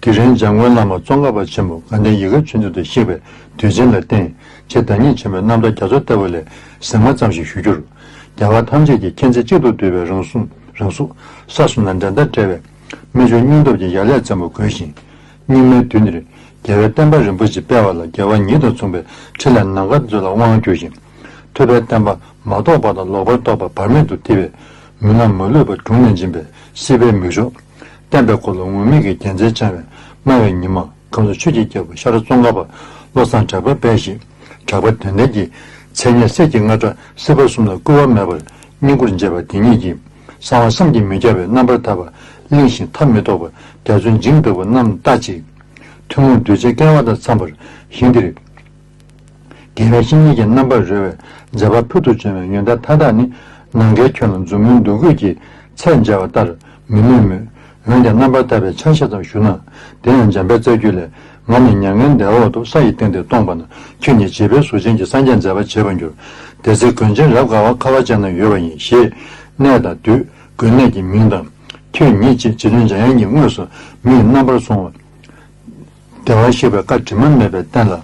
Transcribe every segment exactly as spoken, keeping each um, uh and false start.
དེ་རིང་འཇམ་མགོན་བླ་མ་ཙོང་ཁ་པ་ཆེན་པོ་དགའ་ལྡན་ཡིད་དགའ་ཆོས་འཛིན་དུ་གཤེགས་པའི་དུས་ཆེན་ལ་བརྟེན། ཆེས་བདག་ཉིད་ཆེན་པོའི་རྣམ་ཐར་རྒྱ་མཚོ་ལྟ་བུ་ལས་ཟིན་མ་ཙམ་ཞིག་ཞུ་རྒྱུར། རྒྱལ་བ་ཐམས་ཅད་ཀྱི་མཁྱེན་བརྩེ་གཅིག་ཏུ་བསྡུས་པའི་རང་གཟུགས་རང་གཟུགས་ས་གསུམ་ན་འགྲན་ཟླ་བྲལ་བའི་རྨད་བྱུང་སྙིང་སྟོབས་ཀྱི་ཡར་ལས་བཙན་པོ་དགོས་ཤིང་། སྙིགས་མའི་དུས་འདིར་རྒྱལ་བའི་བསྟན་པ་རིན་པོ་ཆེ་སྤེལ་བ་ལ་རྒྱལ་བ་ཉིད་དང་མཚུངས་པའི་ཕྲིན་ལས་ནམ་མཁའ་མཛོད་ལ་དབང་བསྒྱུར་ཞིང་། ཐུབ་པའི་བསྟན་པ་མ་རྟོགས་པ་དང་ལོག་པར་རྟོག་པ་བར་མེད་དུ་ཐིབས་པའི་མུན་ནག་མ་ལུས་པ་དྲུངས་ནས་འབྱིན་པའི་སྲིད་པའི་མིག་ཆུ། བསྟན་པའི་འཁོར་ལོ་ངུར་སྨྲིག་གི་རྒྱལ་མཚན་འཆང་བའི་སྨྲ་བའི་ཉི་མ་ཁམས་གསུམ་ཆོས་ཀྱི་རྒྱལ་པོ་ཤར་ཙོང་ཁ་པ་བློ་བཟང་གྲགས་པའི་དཔལ་ཞེས་གྲགས་པ་དོན་ལྡན་གྱི་མཚན་སྙན་གསེར་གྱི་རྔ་སྒྲ་སྲིད་པ་གསུམ་ལ་སྐུར་བ་མེད་པར་བསྙེན་བཀུར་མཛད་པ་དེ་ཉིད་ཀྱིས་གསང་བ་བསམ་གྱིས་མི་ཁྱབ་པའི་རྣམ་པར་ཐར་པ་གླིང་བཞིན་མཐའ་མི་རྟོགས་པ་རྒྱ་མཚོའི་འཇིངས་ལྟ་བུ་རྣམས་ལྟ་ཅི། ཐུན་མོང་གདུལ་བྱའི་སྐལ་བ་དང་འཚམས་པར་ཞིང་འདིར། དགེ་བའི་བཤེས་གཉེན་གྱི་རྣམ་པར་རོལ་བའི་མཛད་པ་ཕུལ་དུ་བྱུང་བའི་ཡོན་ཏན་མཐའ་དག་ནི་ནམ་མཁའི་ཁྱོན་ལ་མཛུབ་མོའི་འདུ་འགོད་ཀྱིས་ཚད་འཇལ་བ་ལྟར་མི་ནུས་མོད། འོན་ཀྱང་རྣམ་པར་ཐར་པའི་ཆ་ཤས་ཙམ་ཞུ་ན། དེ་ཡང་འཇམ་དཔལ་རྩ་རྒྱུད་ལས། ང་ནི་མྱ་ངན་འདས་འོག་ཏུ་ས་ཡི་སྟེང་དུ་སྟོང་པ་ན། ཁྱོད་ཉིད་བྱིས་པའི་གཟུགས་ཅན་གྱི་སངས་རྒྱས་མཛད་པ་བྱེད་པར་འགྱུར། དེ་ཚེ་དགོན་ཆེན་རབ་དགའ་བ་ཁ་བ་ཅན་ན་ཡོད་པ་ཡིན་ཞེས་གནས་དང་དུས་དགོན་གནས་ཀྱི་མིང་དང་། ཁྱོད་ཉིད་ཅེས་རྗེ་བཙུན་འཇམ་དབྱངས་ཀྱིས་དངོས་སུ་མིའི་རྣམ་པར་སོང་བ། བདེ་བར་གཤེགས་པའི་བཀའ་དྲི་མ་མེད་པའི་བསྟན་ལ།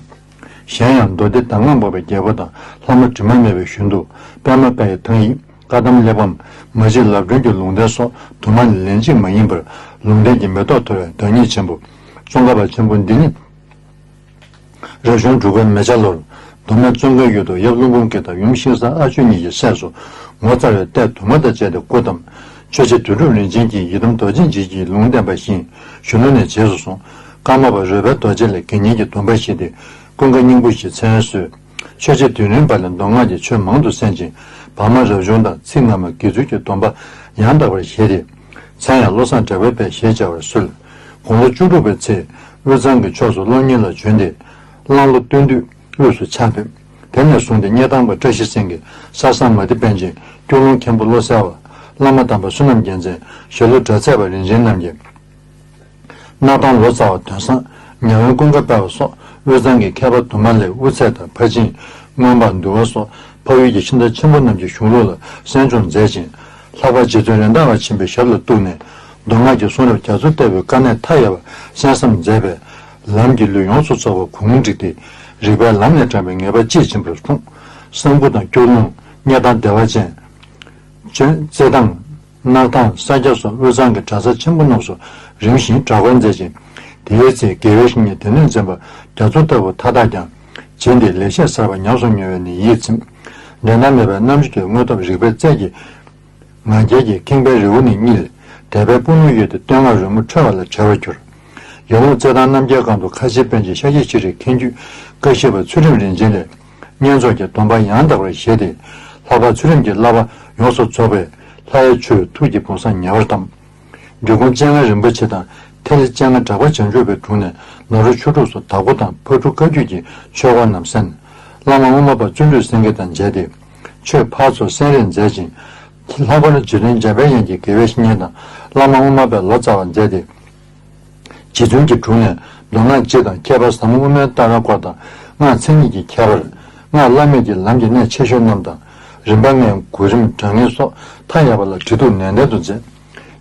གཞན་ཡང་མདོ་སྡེ་གདམས་ངག་འབོགས་པའི་རྒྱལ་པོ་དང་ལྷ་མོ་དྲི་མ་མེད་པའི་ཞུན་དུ་པདྨ་དཔལ་ཡི་ཐང་ཡིག་བཀའ་གདམས་གླེགས་བམ་མ་གཅིག་ལབ་སྒྲོན་གྱི་ལུང་བསྟན་སོགས་དུ་མ་ནི་ལན་གཅིག་མ་ཡིན་པར་ལུང་བསྟན་གྱི་མེ་ཏོག་འཐོར་བའི་བདག་ཉིད་ཆེན་པོ་ཙོང་ཁ་པ་ཆེན་པོ་འདི་ནི། རབ་བྱུང་དྲུག་པའི་མེ་བྱ་ལོར། མདོ་སྨད་བཙུན་དགོན་ཡུལ་དུ་ཡབ་ཀླུ་འབུམ་སྐྱིད་དང་ཡུམ་ཤིང་བཟའ་ཨ་ཆོས་གཉིས་ཀྱི་སྲས་སུ་ངོ་མཚར་བའི་ལྟས་དུ་མ་དང་བཅས་ཏེ་སྐུ་བལྟམས། ཆོས་རྗེ་དོན་གྲུབ་རིན་ཆེན་གྱིས་ཡི་དམ་རྡོ་རྗེ་འཇིགས་བྱེད་ཀྱི་ལུང་བསྟན་པ་བཞིན་གཞོན་ནུ་ནས་རྗེས་སུ་བཟུང་། ཀརྨ་པ་རོལ་པའི་རྡོ་རྗེ་ལས་དགེ་བསྙེན་གྱི་སྡོམ་པ་བཞེས་ཏེ་ཀུན་དགའ་སྙིང་པོ་ཞེས་མཚན་གསོལ། ཆོས་རྗེ་དོན་གྲུབ་པ་ལས་མདོ་སྔགས་ཀྱི་ཆོས་མང་དུ་གསན་ཅིང་བར་མ་རབ་བྱུང་དང་ཚིག་སྔ་མ་དགེ་ཚུལ་གྱི་སྡོམ་པ་ཡང་དག་པར་བཞེས་ཏེ། མཚན་ཡང་བློ་བཟང་གྲགས་པའི་དཔལ་ཞེས་བྱ་བར་གསོལ། དགུང་ལོ་བཅུ་དྲུག་པའི་ཚེ་དབུས་གཙང་གི་ཕྱོགས་སུ་སློབ་གཉེར་ལ་བྱོན་ཏེ། གླང་ལོ་སྟོན་དུས་དབུས་སུ་ཕྱག་ཕེབས། དེ་ནས་བཟུང་སྟེ་སྙེ་ཐང་པ་བཀྲ་ཤིས་སེང་གེ་ས་བཟང་མ་ཏི་པཎ་ཆེན་སྐྱོ་ལུང་མཁན་པོ་བློ་གསལ་བ་བླ་མ་དམ་པ་བསོད་ནམས་རྒྱལ་མཚན་ཞྭ་ལུ་གྲྭ་ཚད་པ་རིན་ཆེན་རྣམ་རྒྱལ། སྣར་ཐང་ལོ་ཙཱ་བ་དོན་བཟང་ཉ་དབོན་ཀུན་དགའ་དཔལ་བ་སོགས་དབུས་གཙང་གི་མཁས་པ་དུ་མ་ལས་དབུ་ཚད་དང་ཕར་ཕྱིན་མངོན་པ་འདུལ་བ་སོགས་འཕགས་ཡུལ་གྱི་ཤིང་རྟ་ཆེན་པོ་རྣམས་ཀྱི་གཞུང་ལུགས་ལ་གསན་སྦྱོང་མཛད་ཅིང་། ལྷག་པར་རྗེ་བཙུན་རེད་མདའ་བ་ཆེན་པོའི་ཞབས་ལ་གཏུགས་ནས་མདོ་སྔགས་ཀྱི་གསུང་རབ་རྒྱ་མཚོ་ལྟ་བུའི་དཀའ་གནད་མཐའ་ཡས་པ་གསན་བསམ་མཛད་པས་ལམ་གྱི་ལུས་ཡོངས་སུ་རྫོགས་པ་གུང་བསྒྲིགས་ཏེ་རིག་པའི་ལམ་ལས་དྲངས་པའི་ངེས་པ་དཔྱིས་ཕྱིན་པར་གསུངས། གསང་ཕུ་དང་སྐྱོ་ལུང་སྙེ་ཐང་བདེ་བ་ཅན། ཅོན་རྩེ་ཐང་། སྣར་ཐང་ས་སྐྱ་སོགས་དབུས་གཙང་གི་གྲྭ་ས་ཆེན་པོ་རྣམས་སུ་རིམ་བཞིན་གྲྭ་སྐོར་མཛད་ཅིང་། དེའི་ཚེ་དགེ་བའི་བཤེས་གཉེན་སྡེ་སྣོད་འཛིན་པ་རྒྱ་མཚོ་ལྟ་བུ་མཐའ་དག་ཀྱང་བྱིན་ཏེ་ལེགས་བཤད་གསར་པ་ཉམས་སུ་མྱོང་བས་ནི་ཡིད་ཚིམ། འགྲན་ཟླ་མེད་པའི་རྣམ་དཔྱོད་ཀྱི་དངོས་སྟོབས་རིག་པའི་རྩལ་གྱིས་ང་རྒྱལ་གྱི་ཁེངས་པའི་རི་བོ་ནས་བསྙིལ། དད་པའི་དཔུང་ལུང་གཡོས་ཏེ་བསྟོད་བསྔགས་རོལ་མོ་འཁྲོལ་བ་ལ་བྲེལ་བར་གྱུར། ཡར་ཀླུང་རྩེ་ཐང་རྣམ་རྒྱལ་སྒང་དུ་ཁ་ཆེ་པཎ་ཆེན་ཤཱཀྱ་ཤྲཱི་མཁན་བརྒྱུད་བཀའ་བཞི་པ་ཚུལ་ཁྲིམས་རིན་ཆེན་ལས། བསྙེན་རྫོགས་ཀྱི་སྡོམ་པ་ཡང་དག་པར་བཞེས་ཏེ། ལྷག་པར་ཚུལ་ཁྲིམས་ཀྱི་བསླབ་པ་ཡོངས་སུ་རྫོགས་པའི་ལྷ་ཡི་ཆོས་ཐུགས་ཀྱི་བུམ་བཟང་ཉེ་བར་བལྟམས། འབྲི་གུང་སྤྱན་སྔ་རིན་པོ་ཆེ་དང་ཐེག་ཆེན་སྤྱན་སྔ་གྲགས་པ་བྱང་ཆུབ་པའི་དྲུང་ནས་ནཱ་རོ་ཆོས་དྲུག་སོགས་དྭགས་པོ་དང་ཕག་གྲུ་བཀའ་བརྒྱུད་ཀྱི་ཆོས་སྐོར་རྣམས་གསན། བླ་མ་དབུ་མ་པ་བརྩོན་འགྲུས་སེང་གེ་དང་མཇལ་ཏེ། ཆོས་ཕར་ཚུར་གསན་རེས་མཛད་ཅིང་། ལྷག་པར་རྗེ་བཙུན་འཇམ་དཔལ་དབྱངས་ཀྱི་དགེ་བའི་བཤེས་གཉེན་དང་བླ་མ་དབུ་མ་པའི་ལོ་ཙཱ་བ་མཛད་དེ། རྗེ་བཙུན་གྱི་དྲུང་ནས་མདོ་སྔགས་སྤྱི་དང་ཁྱད་པར་ཟབ་མོ་དབུ་མའི་ལྟ་བའི་སྐོར་དང་སྔགས་མཚན་ཉིད་ཀྱི་ཁྱད་པར། སྔགས་བླ་མེད་ཀྱི་ལམ་གྱི་གནད་ཆེ་ཤོས་རྣམས་དང་། རིམ་པ་ལྔའི་གོ་རིམ་གྲངས་ངེས་སོགས་མཐའ་ཡས་པ་ལ་དྲི་གཏུགས་ནན་ཏན་དུ་མཛད།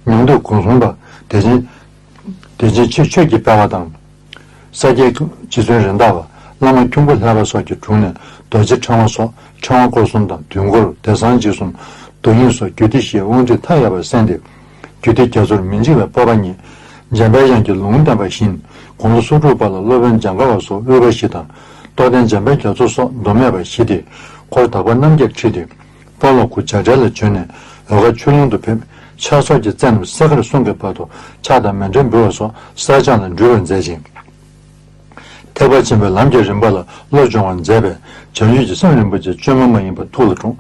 ཉུང་དུས་གུང་གསུམ་པ་བདེ་ཆེན། བདེ་ཆེན་ཆོས་ཆོས་ཀྱི་དཔལ་བ་དང་། ས་སྐྱའི་རྗེ་བཙུན་རེད་མདའ་བ། བླ་མ་ཁྱུང་པོ་ལྷ་རབ་སོགས་ཀྱི་དྲུང་ནས་རྡོ་རྗེ་ཕྲེང་བ་སོགས་ཕྲེང་བ་སྐོར་གསུམ་དང་དུས་འཁོར་བདེ་གསང་འཇིགས་གསུམ་རྡོ་རྙིང་སོགས་རྒྱུད་སྡེ་བཞིའི་དབང་ཁྲིད་མཐའ་ཡས་པར་གསན་ཏེ། རྒྱུད་སྡེ་རྒྱ་མཚོར་མི་འཇིགས་པའི་སྤོབས་པ་བརྙེས། འཇམ་དཔལ་དབྱངས་ཀྱིས་ལུང་བསྟན་པ་བཞིན་དགུང་ལོ་སོ་དྲུག་པ་ལ་སློབ་དཔོན་འཇམ་དཀར་བ་སོགས་དབུས་པ་བཞི་དང་རྟོགས་ལྡན་འཇམ་དཔལ་རྒྱ་མཚོ་སོགས་མདོ་སྨད་པ་བཞི་སྟེ། འཁོར་དག་པ་རྣམ་བརྒྱད་ཁྲིད་དེ། དཔའ་ལོ་ཁུ་བྱ་བྲལ་ལ་བྱོན་ནས་འོལ་ཁ་ཆོས་ལུང་དུ་ཕེབས། ཕྱག་སོགས་ཀྱི་རྩེ་རྣམས་སེར་ཁར་གསུང་གི་བར་དུ་ཕྱག་དང་མཎྜལ་འབུལ་བ་སོགས་གསར་སྦྱངས་ལ་འགྲུལ་བར་མཛད་ཅིང་། ཐེག་པ་ཆེན་པོའི་ལམ་གྱི་རིམ་པ་ལ་བློ་སྦྱོང་བར་མཛད་པས་བྱང་ཆུབ་ཀྱི་སེམས་རིན་པོ་ཆེ་བཅོས་མ་མ་ཡིན་པ་ཐུགས་ལ་འཁྲུངས།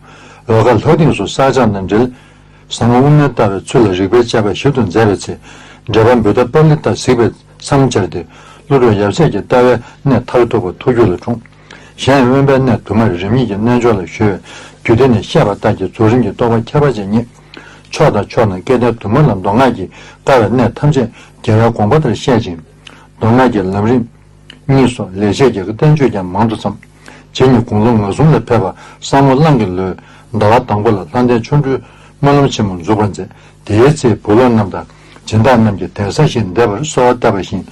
འོལ་ཁ་ལྷ་སྡིངས་སུ་གསར་སྦྱངས་དང་འབྲེལ། ཟབ་མོ་དབུ་མའི་ལྟ་བའི་ཚུལ་ལ་རིགས་པའི་དཔྱད་པ་ཞིབ་ཏུ་མཛད་པའི་ཚེ། འགྲེལ་པ་བུདྡྷ་པཱ་ལི་ཏ་གཟིགས་པས་མཚམས་སྦྱར་ཏེ། ཀླུ་སྒྲུབ་ཡབ་སྲས་ཀྱི་ལྟ་བའི་གནས་མཐར་ཐུག་པ་ཐུགས་རྒྱུད་ལ་འཁྲུངས། གཞན་ཡང་དབེན་པའི་གནས་དུ་མར་རིམ་གཉིས་ཀྱི་རྣལ་འབྱོར་ལ་གཞོལ་བས་རྒྱུད་སྡེ་ནས་བཤད་པ་ལྟར་གྱི་རྫོགས་རིམ་གྱི་རྟོགས་པ་ཁྱད་པར་ཅན་བརྙེས། ཕྱོགས་དང་ཕྱོགས་ན་སྐལ་ལྡན་དུ་མ་ལ་མདོ་སྔགས་ཀྱི་དཀའ་བའི་གནད་ཐམས་ཅད་རྒྱལ་བའི་དགོངས་པ་ལྟར་བཤད་ཅིང་། མདོ་སྔགས་ཀྱི་ལམ་རིམ་གཉིས་སོགས་ལེགས་བཤད་ཀྱི་བསྟན་བཅོས་ཀྱང་མང་དུ་བརྩམས། རྗེ་ཉིད་དགུང་ལོ་ང་གསུམ་ལ་ཕེབས་པ་ས་མོ་གླང་གི་ལོའི་ཟླ་བ་དང་པོ་ལ་ལྷ་ལྡན་ཆོ་འཕྲུལ་སྨོན་ལམ་ཆེན་མོ་འཛུགས་པར་མཛད། དེའི་ཚེ་བུ་སློབ་རྣམས་དང་ སྦྱིན་བདག་རྣམས་ཀྱིས་གདན་ས་ཞིག་འདེབས་པར་གསོལ་བ་བཏབ་པ་བཞིན།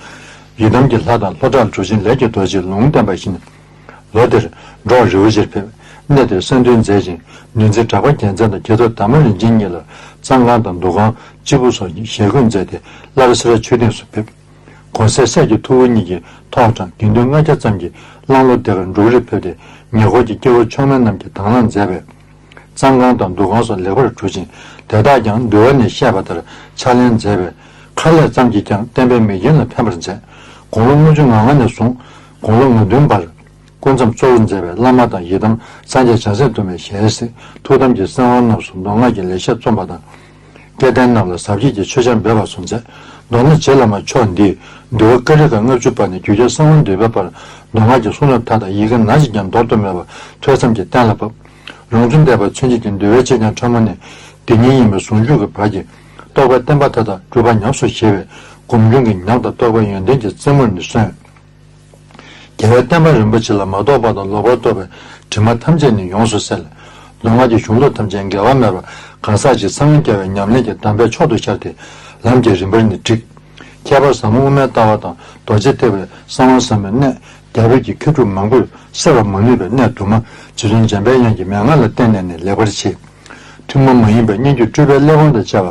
ཡི་དམ་གྱི་ལྷ་དང་ལྷོ་བྲག་གྲུ་ཆེན་ལས་ཀྱི་རྡོ་རྗེས་ལུང་བསྟན་པ་བཞིན། ལོ་དེར་འབྲོག་རི་བོ་ཆེར་ཕེབས། གནས་དེར་ས་འདུལ་མཛད་ཅིང་། འདུལ་འཛིན་གྲགས་པ་རྒྱལ་མཚན་དང་རྒྱལ་ཐབས་དར་མ་རིན་ཆེན་གཉིས་ལ་གཙང་ཁང་དང་འདུ་ཁང་། སྤྱིལ་བུ་སོགས་ཀྱི་ཞལ་བཀོད་མཛད་དེ། བླ་རེ་སེ་ར་ཆོས་སྡིངས་སུ་ཕེབས། གོང་གསལ་སྲས་ཀྱི་ཐུ་བོ་གཉིས་ཀྱིས་ཐོག་དྲངས་དགེ་འདུན་ལྔ་བརྒྱ་ཙམ་གྱིས་གླང་ལོ་ཟླ་དཀར་འབྲུག་རིར་ཕེབས་ཏེ། ཉེ་འཁོར་གྱི་སྐྱེ་བོ་མཆོག་དམན་རྣམས་ཀྱིས་དང་བླངས་མཛད་པས། གཙང་ཁང་དང་འདུ་ཁང་སོགས་ལེགས་པར་གྲུབ་ཅིང་། དེ་དག་ཀྱང་འདུལ་བ་ནས་བཤད་པ་ལྟར་ཕྱག་ལེན་མཛད་པས། ཁ་ལས་ཙམ་གྱིས་ཀྱང་བསྟན་པའི་མིག་རྒྱན་ལ་ཕན་པར་མཛད། དགུང་ལོ་ལྔ་བཅུ་ང་ལྔ་ནས་བཟུང་། དགུང་ལོ་ང་བདུན་བར། སྐུ་མཚམས་གཙོ་བོར་མཛད་པའི་བླ་མ་དང་ཡི་དམ་སངས་རྒྱས་བྱང་སེམས་སྡོམ་པའི་ཞལ་གཟིགས། ཐུགས་དམ་གྱི་གསང་བ་རྣམས་སུ་མདོ་སྔགས་ཀྱི་ལེགས་བཤད་རྩོམ་པ་དང་། སྐལ་ལྡན་རྣམས་ལ་ཟབ་རྒྱས་ཀྱི་ཆོས་ཆར་འབེབས་པ་སོགས་མཛད། མདོར་ན་རྗེ་བླ་མ་མཆོག་འདིས་འདུལ་བ་ཀ་རི་ཀ་ལྔ་བཅུ་པ་ནས་རྒྱུད་རྒྱལ་གསང་བ་འདུས་པའི་བར། མདོ་སྔགས་ཀྱི་གསུང་རབ་མཐའ་དག་ཡི་གེ་ནང་བཞིན་ཀྱང་འདོར་དུ་མེད་པ་ཐོས་བསམ་གྱིས་གཏན་ལ་ཕབ། ལུང་རྒྱུན་བསྟན་པ་མཚོན་བྱེད་ཀྱི་འདུལ་བའི་ཆེད་ཀྱང་ཕྲ་མོ་ནས་འདི་ཉིད་ཡིན་པའི་ཟུང་འཇུག་གི་བར་གྱི་རྟོགས་པ་བརྟན་པ་མཐའ་དག་སྒྲུབ་པ་ཉམས་སུ་བཞེས་པའི་སྒོམ་བྱུང་གི་ཉམས་དང་རྟོགས་པ་ཡོན་ཏན་གྱི་རྩེ་མོར་ནི་སོན། རྒྱལ་བའི་བསྟན་པ་རིན་པོ་ཆེ་ལ་མ་རྟོགས་པ་དང་ལོག་པར་རྟོག་པའི་དྲི་མ་ཐམས་ཅད་ནི་ཡོངས་སུ་བསལ། མདོ་སྔགས་ཀྱི་གཞུང་ལུགས་ཐམས་ཅད་འགལ་བ་མེད་པར་གང་ཟག་གཅིག་འཚང་རྒྱ་བའི་ཉམས་ལེན་གྱི་གདམས་པས་མཆོག་ཏུ་ཤར་ཏེ། ལམ་གྱི་རིམ་པར་ནི་བསྒྲིགས། ཁྱད་པར་ཟབ་མོ་དབུ་མའི་ལྟ་བ་དང་རྡོ་རྗེ་ཐེག་པའི་གསང་བ་ཟབ་མོའི་གནད། རྒྱ་བོད་ཀྱི་མཁས་གྲུབ་མང་པོས་སེལ་བར་མ་ནུས་པའི་གནད་དུ་མ་རྗེ་བཙུན་འཇམ་པའི་དབྱངས་ཀྱི་མན་ངག་ལ་བརྟེན་ནས་ནི་ལེགས་པར་ཕྱེ། ཐུན་མོང་མ་ཡིན་པའི་སྙན་བརྒྱུད་སྤྲུལ་པའི་གླེགས་བམ་དང་བཅས་པ་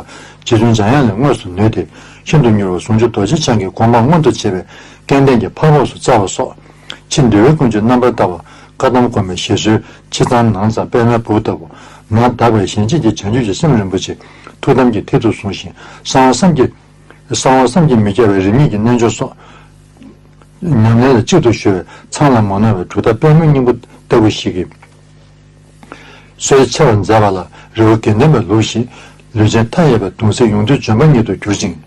རྗེ་བཙུན་འཇམ་དབྱངས་ལས་དངོས་སུ་ནུས་ཏེ། ཤིན་ཏུ་མྱུར་བ་ཟུང་འཇུག་རྡོ་རྗེ་འཆང་གི་དགོངས་པ་མངོན་དུ་བྱེད་པའི་སྐལ་ལྡན་གྱི་འཕགས་པོ་སུ་བཙའ་བ་སོགས། ཕྱི་འདུལ་བའི་ཀུན་སྤྱོད་རྣམ་པར་དག་པ། བཀའ་གདམས་དགོན་པའི་ཞལ་བཟོའི་ཕྱི་གཙང་ནང་གཙང་པདྨའི་སྦུབས་ལྟ་བུ། མར་དག་པའི་གཞན་གཅེས་ཀྱི་བྱང་ཆུབ་ཀྱི་སེམས་རིན་པོ་ཆེ་ཐུགས་དམ་གྱི་མཐིལ་དུ་བཟུང་ཞིང་གསང་བ་བསམ་གྱིས། གསང་བ་བསམ་གྱིས་མི་ཁྱབ་པའི་རིམ་གཉིས་ཀྱི་རྣལ་འབྱོར་སོགས། ཉམས་ལེན་ལ་གཅིག་ཏུ་གཞོལ་བའི་མཚམས་ལ་མ་ནོར་བའི་གྲུབ་མཐའ་པད་མོའི་སྙིང་པོ་ལྟ་བུ་ཞིག་གིས། སྲོལ་ཕྱེ་བར་མཛད་པ་ལ་རི་བོ་དགེ་ལྡན་པའི་ལུགས་བཞིན། ལུས་ཅན་མཐའ་ཡས་པའི་གདུང་སེལ་ཡོངས་འདུལ་ལྗོན་པ་ཉིད་དུ་གྱུར་ཅིང་།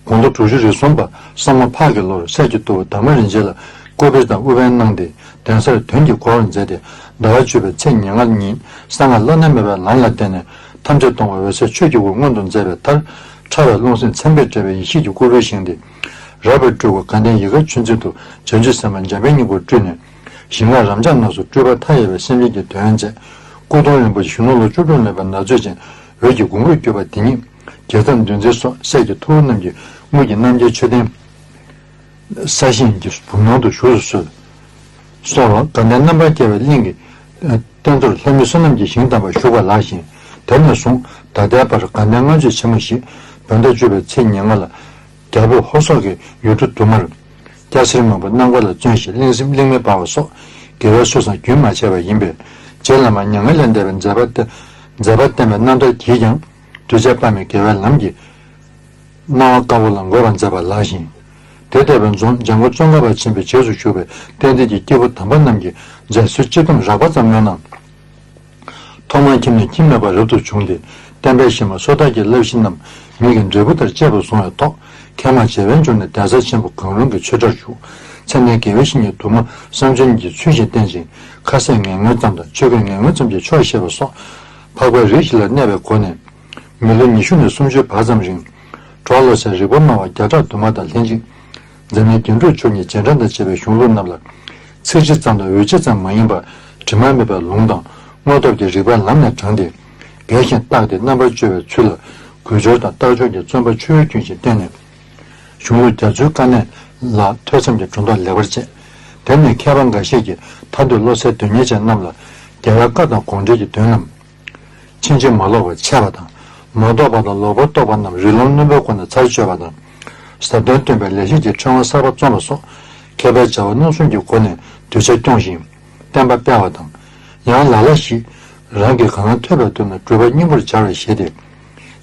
དགུང་ལོ་དྲུག་ཅུ་རེ་གསུམ་པ་སྲིང་མོ་ཕག་གི་ལོར་སྲས་ཀྱི་ཏུ་བོ་དར་མ་རིན་ཆེན་ལ་སྐུ་སྤེལ་དང་དབུ་སྦྱོང་གནང་སྟེ། གདན་སར་དོན་གྱིས་བསྐོར་བར་མཛད་དེ། ཟླ་བ་བཅུ་པའི་ཚེས་ཉེར་ལྔ་ཉིན་གསང་སྔགས་བླ་ན་མེད་པའི་ལམ་ལ་བརྟེན་ནས་ཐམས་ཅད་སྟོང་པ་འོད་གསལ་ཆོས་ཀྱི་སྐུ་མངོན་དུ་མཛད་པའི་མཐར། ཕྲ་བའི་རླུང་སེམས་མཚན་དཔེས་སྤྲས་པའི་ཡེ་ཤེས་ཀྱི་སྐུ་རུ་བཞེངས་ཏེ། རབ་པའི་སྤྲུལ་སྐུ་དགའ་ལྡན་ཡིད་མཁར་ཆོས་འཛིན་དུ་བྱང་ཆུབ་སེམས་དཔའ་འཇམ་དཔལ་སྙིང་པོར་སྤྲུལ་ནས། ཞིང་ཁམས་རབ་འབྱམས་རྣམས་སུ་སྤྲུལ་པ་མཐའ་ཡས་པའི་སེམས་ཅན་གྱི་དོན་མཛད། སྐུ་གདུང་རིན་པོ་ཆེ་གཞོན་ནུ་ལོ་བཅུ་དྲུག་ལོན་པའི་ན་ཚོད་ཅན་འོད་ཀྱི་གུང་རུ་གྱུར་པ་དེ་ཉིད། རྒྱལ་ཚབ་འདུལ་འཛིན་སོགས་སྲས་ཀྱི་ཐུ་བོ་རྣམས་ཀྱིས་དངུལ་གྱི་རྣམ་རྒྱལ་མཆོད་རྟེན། ས་ཞིང་གི་བུམ་ནང་དུ་བཞུགས་སུ་གསོལ། གསོལ་བ་དགའ་ལྡན་རྣམ་པར་རྒྱལ་བའི་གླིང་གི་རྟེན་གཙོར་ལྷ་མི་བསོད་ནམས་ཀྱི་ཞིང་དམ་པར་བཞུགས་པ་ལགས་ཤིང་། དེ་ནས་བཟུང་ད་ལྟའི་བར་དགའ་ལྡན་ལྔ་མཆོད་ཆེན་མོ་ཞིག་བོད་ཟླ་བཅུ་པའི་ཚེས་ཉེར་ལྔ་ལ་རྒྱ་བོད་ཧོར་སོག་གི་ཡུལ་གྲུ་དུ་མར་སྐྱ་སེར་མང་པོ་གནམ་སྒོ་ལ་བརྩོན་ཞིང་གླིང་སེམས་གླིང་མེ་སྦར་བ་སོགས་དགེ་བའི་སྲོལ་བཟང་རྒྱུན་མ་ཆད་པ་ཡིན་པས། རྗེ་བླ་མ་མྱ་ངན་ལས་འདས་པའི་མཛད་པ་སྟེ། མཛད་པ་བསྟན་པའི་རྣམ་ཐར་གྱིས་ཀྱང་གདུལ་བྱ་དཔག་མེད་དགེ་བའི་ལམ་གྱི་སྣང་བ་དཀར་པོ་ལ་འགོད་པར་མཛད་པ་ལགས་ཤིང་། དེ་ལྟ་བུའི་རྫོང་འཇམ་མགོན་ཙོང་ཁ་པ་ཆེན་པོའི་རྗེས་སུ་ཞུགས་པའི་བསྟན་འཛིན་གྱི་སྐྱེས་བུ་དམ་པ་རྣམས་ཀྱིས་མཛད་སྲོལ་སྤྱི་བསྡོམས་རགས་པ་ཙམ་སྨོས་ན། ཐོག་མར་ཁྱིམ་ནས་ཁྱིམ་མེད་པར་རབ་ཏུ་བྱུང་སྟེ། བསྟན་པའི་གཞི་མ་སོ་ཐར་གྱི་བསླབ་གཞི་རྣམས་མིག་གི་འབྲས་བུ་ལྟར་གཅེས་པར་བཟུང་བའི་ཐོག་ཁལ་མ་བྱེ་བའི་འབྱུང་གནས་གདན་ས་ཆེན་པོ་གང་རུང་གི་ཆོས་གྲྭར་ཞུགས། མཚན་ལྡན་དགེ་བའི་བཤེས་གཉེན་དུ་མ་བསམ་བྱོན་གྱིས་ཚུལ་བཞིན་བསྟེན་ཅིང་། ཁ་ཟས་ངན་ངོན་ཙམ་དང་ཆོས་གོས་ངན་ངོན་ཙམ་གྱིས་ཆོག་ཤེས་པ་སོགས། འཕགས་པའི་རིགས་ཤིག་ལ་གནས་པའི་སྒོ་ནས། མི་ལོ་ཉི་ཤུ་ནས་སུམ་ཅུའི་བར་ཙམ་རིང་། གྲོགས་བློ་གསལ་རིག་པ་སྨྲ་བ་བརྒྱ་ཕྲག་དུ་མ་དང་ལྷན་ཅིག་འཛམ་གླིང་རྒྱན་དྲུག་མཆོག་གཉིས་རྗེས་འབྲང་དང་བཅས་པའི་གཞུང་ལུགས་རྣམས་ལ། ཚིག་གཅིག་ཙམ་དང་འོལ་གཅིག་ཙམ་མ་ཡིན་པར་དྲི་མ་མེད་པའི་ལུང་དང་དངོས་སྟོབས་ཀྱི་རིགས་པའི་ལམ་ནས་དྲངས་ཏེ། རྒྱས་ཤིང་བརྟགས་ཏེ་རྣམ་པར་དཔྱོད་པའི་ཚུལ་ལ་གུས་སྦྱོར་དང་བརྟག་དཔྱོད་ཀྱི་བརྩོན་པ་ཆུ་བོའི་རྒྱུན་བཞིན་བསྟེན་ནས། གཞུང་ལུགས་རྒྱ་མཚོའི་དཀའ་གནད་ལ་ཐོས་བསམ་གྱིས་སྒྲོ་འདོགས་ལེགས་པར་བཅད། དེ་ནས་མཁས་པ་འགའ་ཤས་ཀྱིས་ཐར་འདོད་བློ་གསལ་དོན་གཉེར་ཅན་རྣམས་ལ་རྒྱལ་བའི་བཀའ་དང་དགོངས་འགྲེལ་གྱི་དོན་རྣམས། ཕྱིན་ཅི་མ་ལོག་པར་འཆད་པ་དང་། མ་རྟོགས་པ་དང་ལོག་པར་རྟོག་པ་རྣམས་རིགས་ལམ་རྣོན་པོའི་སྒོ་ནས་ཚར་གཅོད་པ་དང་། ཟབ་དོན་སྟོན་པའི་ལེགས་བཤད་ཀྱི་ཕྲེང་བ་གསར་པ་རྩོམ་པ་སོགས་མཁས་པའི་བྱ་བ་རྣམ་གསུམ་གྱི་སྒོ་ནས་གདུལ་བྱ་སྐྱོང་ཞིང་བསྟན་པ་སྤེལ་བ་དང་། ཡང་ལ་ལ་ཞིག་རང་གིས་གང་ཐོས་པའི་དོན་ལ་སྒྲུབ་པ་སྙིང་པོར་སྦྱར་བའི་ཞེ་སྟེ།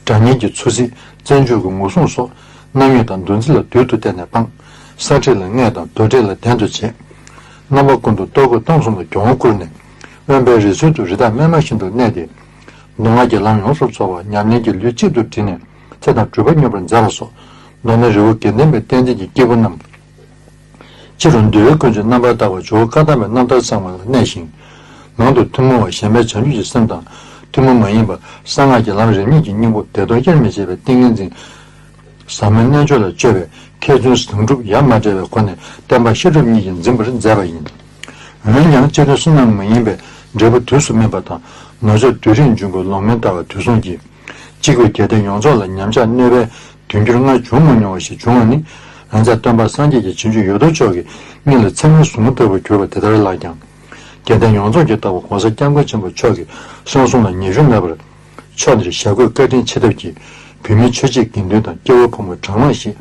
སྒྲ་སྙན་གྱི་ཚུལ་ཚིག་བཙན་བྱོལ་གྱི་ངོ་སྲུང་སོགས་རྣམ་གཡེང་དང་འདུ་འཛི་ལ་རྡུལ་དུ་བལྟས་ནས་སྤངས། ས་ཁྲིད་ལ་བརྔས་དང་མདོ་ཁྲིད་ལ་ལྡན་དུ་བྱས། རྣམ་པ་ཀུན་ཏུ་ལྟོ་གོས་གཏམ་གསུམ་ལ་གྱོང་བ་བསྐུར་ནས། དབེན་པའི་རི་སུལ་དུ་རི་དྭགས་སྨན་མ་བཞིན་དུ་གནས་ཏེ། མདོ་སྔགས་ཀྱི་ལམ་ཡོངས་སུ་རྫོགས་པ་ཉམས་ལེན་གྱི་ལུས་གཅིག་ཏུ་དྲིལ་ནས་ཚེ་དང་སྒྲུབ་པ་མྱུར་བར་མཛད་པ་སོགས། མདོར་ན་རི་བོ་དགེ་ལྡན་པའི་བསྟན་འཛིན་གྱི་སྐྱེས་བུ་རྣམས། སྤྱི་རུ་འདུལ་བའི་ཀུན་སྤྱོད་རྣམ་པར་དག་པ་ཇོ་བོ་བཀའ་གདམས་པའི་རྣམ་ཐར་གཙང་མ་ལ་གནས་ཤིང་། ནང་དུ་ཐུན་མོང་བ་གཞན་ཕན་བྱང་ཆུབ་ཀྱི་སེམས་དང་། ཐུན་མོང་མ་ཡིན་པ་གསང་སྔགས་ཀྱི་ལམ་རིམ་གཉིས་ཀྱི་སྙིང་པོ་བདེ་སྟོང་དབྱེར་མི་ཕྱེད་པའི་ཏིང་ངེ་འཛིན། ཟབ་མོའི་རྣལ་འབྱོར་ལ་སྤྱོད་པའི་མཁས་བཙུན་བཟང་གྲུབ་ཡ་མ་བྲལ་བའི་སྒོ་ནས་བསྟན་པ་བཤད་སྒྲུབ་གཉིས་ཀྱིས་འཛིན་པར་མཛད་པ་ཡིན། འོན་ཀྱང་སྤྱི་དོན་བསོད་ནམས་མ་ཡིན་པའི་འབྲས་བུ་དུས་སུ་སྨིན་པ་དང་ནུབ་ཕྱོགས་དུས་རིང་འབྱུང་པོའི་ལོག་མིན་ལྟ་བ་དུས་གསུམ་གྱིས། གཅིག་པུ་རྒྱལ་སྡེ་ཡོངས་རྫོགས་ལ་ཉམས་ཆག་གནོད་པའི་ འབྱུང་འགྱུར་སྔར་བྱུང་མ་མྱོང་བ་ཞིག་བྱུང་བ་ནི། རང་ཅག་སྟོན་པ་སངས་རྒྱས་ཀྱི་བྱིན་གྱིས་ཡོད་དོ་ཅོག་གིས་སྙིང་ལ་ཚིམ་མེར་བཟུང་ལྟ་བུར་གྱུར་པ་དེ་ལྟར་ལགས་ཀྱང་། རྒྱལ་བསྟན་ཡོངས་རྫོགས་ཀྱི་བདག་པོ་༸གོང་ས་༸སྐྱབས་མགོན་ཆེན་པོ་མཆོག་གིས་གསུང་གསུང་ལ་ཉི་ཤུ་ན་བར། ཕྱོགས་འདིར་ཞྭ་གོས་བཀའ་དྲིན་ཆེ་ཐབས་ཀྱིས། བོད་མིའི་ཆོས་བྱེད་དགེ་འདུན་དང་། སྐྱེ་བོ་ཕོ་མོ་གྲངས་མང་ཞིག་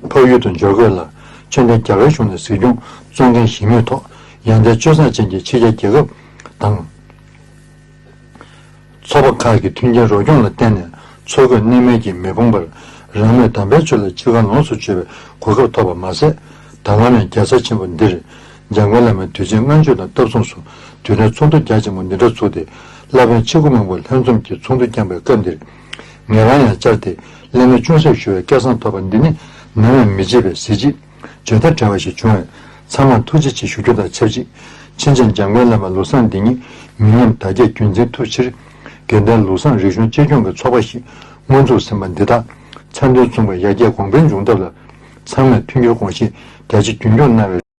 འཕགས་ཡུལ་དུ་འབྱོར་དགོས་ལ། ཆོས་ལྡན་རྒྱ་གར་གཞུང་ནས་གཟིགས་སྐྱོང་གཙོ་འགན་བཞེས་མུས་ཐོག་ཡང་ལྟའི་སྤྱོད་བཟང་ཅན་གྱི་ཕྱི་རྒྱལ་རྒྱལ་ཁབ་དང་། ཚོགས་པ་ཁག་གི་མཐུན་རྐྱེན་རོགས་སྐྱོང་ལ་བརྟེན་ནས། འཚོ་གོས་གནས་མལ་གྱིས་མི་ཕོངས་པར། རང་མོས་དམ་པའི་ཆོས་ལ་ཅི་དགར་ལོངས་སུ་སྤྱོད་པའི་གོ་སྐབས་ཐོབ་པ་མ་ཟད། ད་ལམ་ཡང་རྒྱལ་ས་ཆེན་པོ་འདིར། འཇམ་མགོན་བླ་མའི་དུས་ཆེན་སྔ་མཇུག་དང་སྟབས་མཚུངས་སུ། དུས་དྲན་ཚོགས་འདུ་རྒྱ་ཆེན་པོ་འདི་འདྲ་ཚུགས་ཏེ། བླ་དཔོན་ཆེ་དགུ་མང་པོ་ལྷན་འཛོམས་ཀྱིས་ཚོགས་འདུ་བསྐྱངས་པའི་སྐབས་འདིར། ངེད་རང་ཡང་བཅར་ཏེ། གླེང་མོལ་ཅུང་ཟད་ཞུ་བའི་སྐལ་བཟང་ཐོབ་པ་འདི་ནི། ནམ་ཡང་མི་བརྗེད་པའི་གཟི་བརྗིད། བརྗོད་བརྡ་བྲལ་བ་ཞིག་བྱུང་བས། ཚང་མར་ཐུགས་རྗེ་ཆེ་ཞུ་རྒྱུ་དང་ཆབས་ཅིག་མཁྱེན་ཅན་འཇམ་མགོན་བླ་མ་ལུགས་བཟང་འདི་ཉིད་མི་ཉམས་དར་རྒྱས་རྒྱུན་འཛིན་ཐུབ་ཕྱིར། དགེ་ལྡན་ལུགས་བཟང་རིག་གཞུང་གཅེས་སྐྱོང་གི་ཚོགས་པ་ཞིག་སྔོན་འཛུགས་ཟིན་པ་འདི་དག་མཚན་དོན་མཚུངས་པའི་ཡར་རྒྱས་གོང་འཕེལ་འབྱུང་ཐབས་ལ། ཚང་མས་མཐུན་འགྱུར་དགོངས་བཞེས་རྒྱ་ཆེ་རྒྱུན་འཁྱོངས་གནང་བའི།